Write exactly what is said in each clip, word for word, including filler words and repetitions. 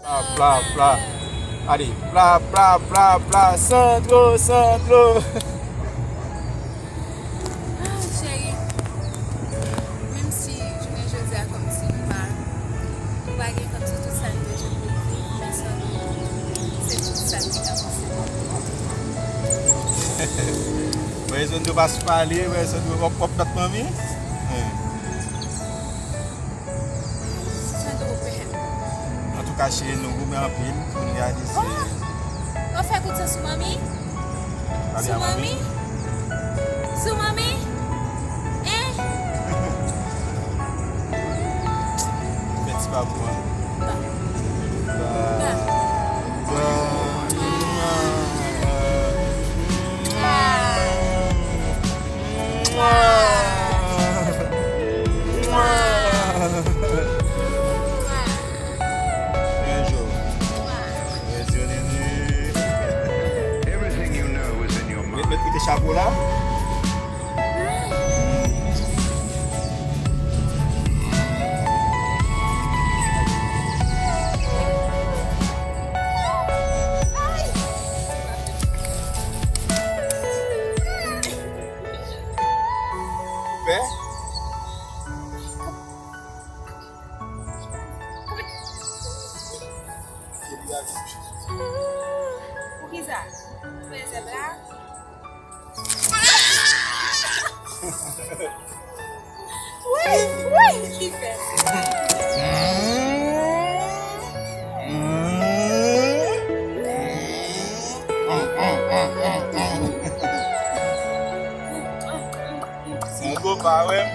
Pla, pla, pla. Gade, pla, pla, pla, pla. Sandro, Sandro. Ah, cheri, menm si jounen jodi a kòmsi nou pa, nou pa gen kòmsi tout sa n te jwenn pou n viv, men Sandro, se tout sa n te ka panse pou nou. Mwen, Sandro pa pale, mwen, Sandro w ap, w ap bat manmi. Sandro bèl. Antouka, cheri, nou goumen anpil pou n gade si. Oh! Ou fè kout sa sou manmi? Sou manmi? Sou manmi? Hein? Fè ti pa pou mwen. Ba. Ba. Ba. Mwa. Mwa. Mwa. Byen jwe. Byen jwe, Nene. Met, met kote chapo la. Ou pè? Poukisa? Ou wè zèb la? Wi, wi, li fè. Sandro pa wè m.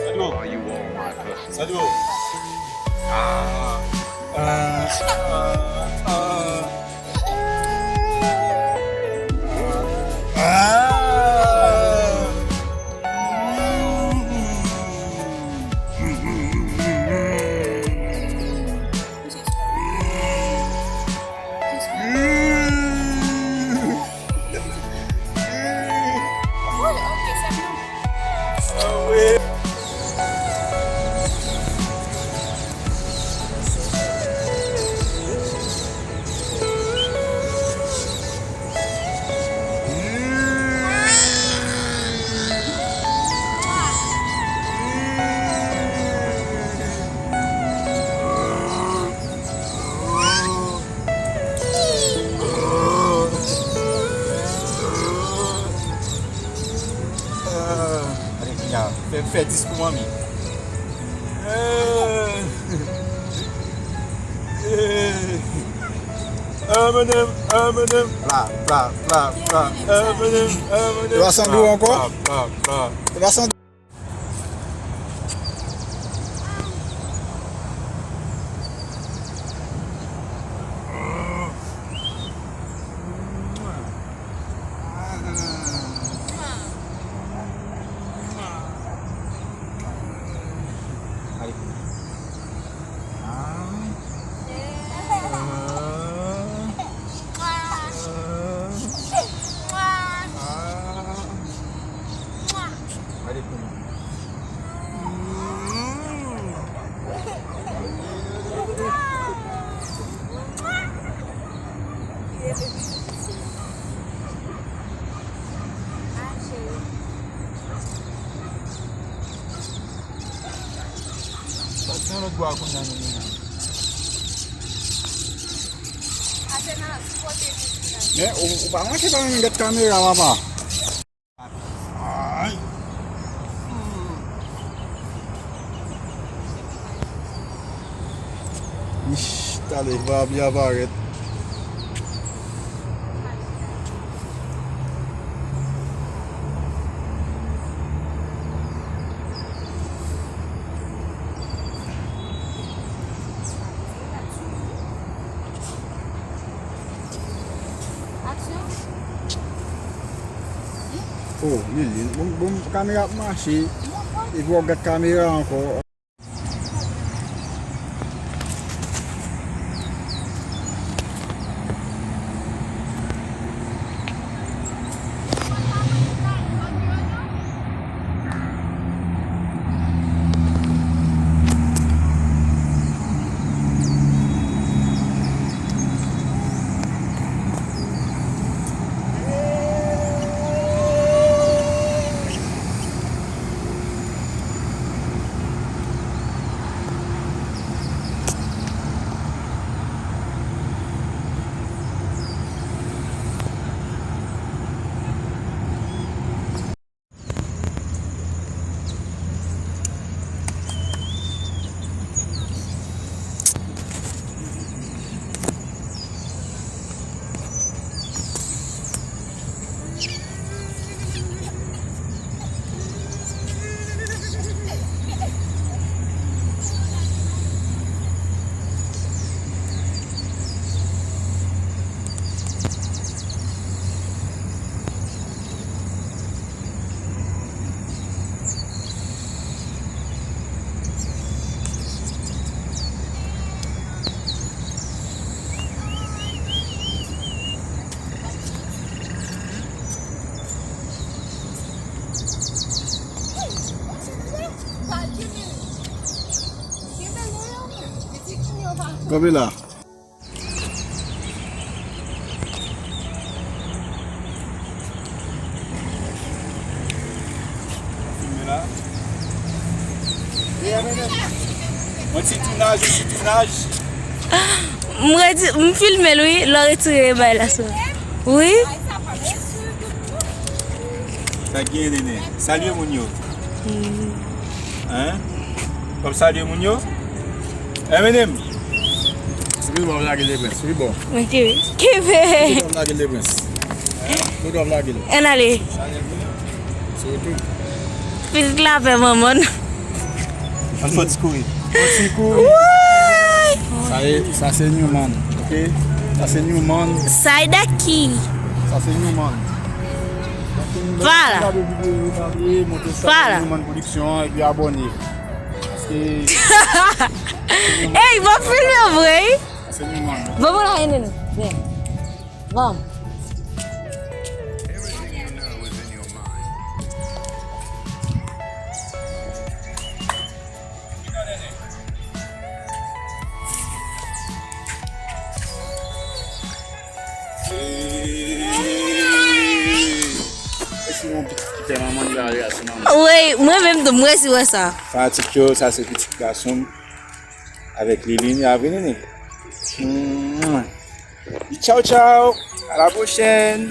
Sandro. Sandro. Ah, ah, ah, ah. Ah. Gade kounye a, fè, fè dis pou manmi. Pla, pla, pla, pla. Te pa sanble w ankò? Pla, pla, pla. Te pa sanble. Gade pou mwen. Sa se yon lòt bò a kounye a nou mennen. Men ou, ou pa manke pa menm gad kamera, papa. Ay. Ish, talè, va byen aparèt. Oh, Lili, bon, bon, kamera ap mache. Epi w ap gad kamera ankò. Kanpe la. Filme la. Yon ti tounaj, yon ti tounaj. M redi, m filme l wi, lè w retire bay la sou. Wi. Sa k genyen, Nene? Salye moun yo. Hein? W ap salye moun yo? M N M. Sou ki bò w lage Leprens? Sou ki bò? Mwen kenbe. Kenbe. Sou ki bò w lage Leprens? Sou ki bò w lage l? Ann ale. Sou tout. Pitit lapè manman. Ann fè ti kouri. Fè ti kouri. Woy! Sa e, sa se Newman, ok? Sa se Newman. Sa e daki. Sa se Newman. Fala. Gade videyo yo, gade, montre sa Fala. Newman Production, epi abòne. Paske Ey, m ap filme w vre wi. Sa se Newman. Ban mwen la, Nene. Vin. Vin. Wi, mwen menm tou, m resi wè sa. Fanatik yo, sa se pitit gason m avèk Liline. A vini ni. Mwah. Tchao, tchao. À la prochaine.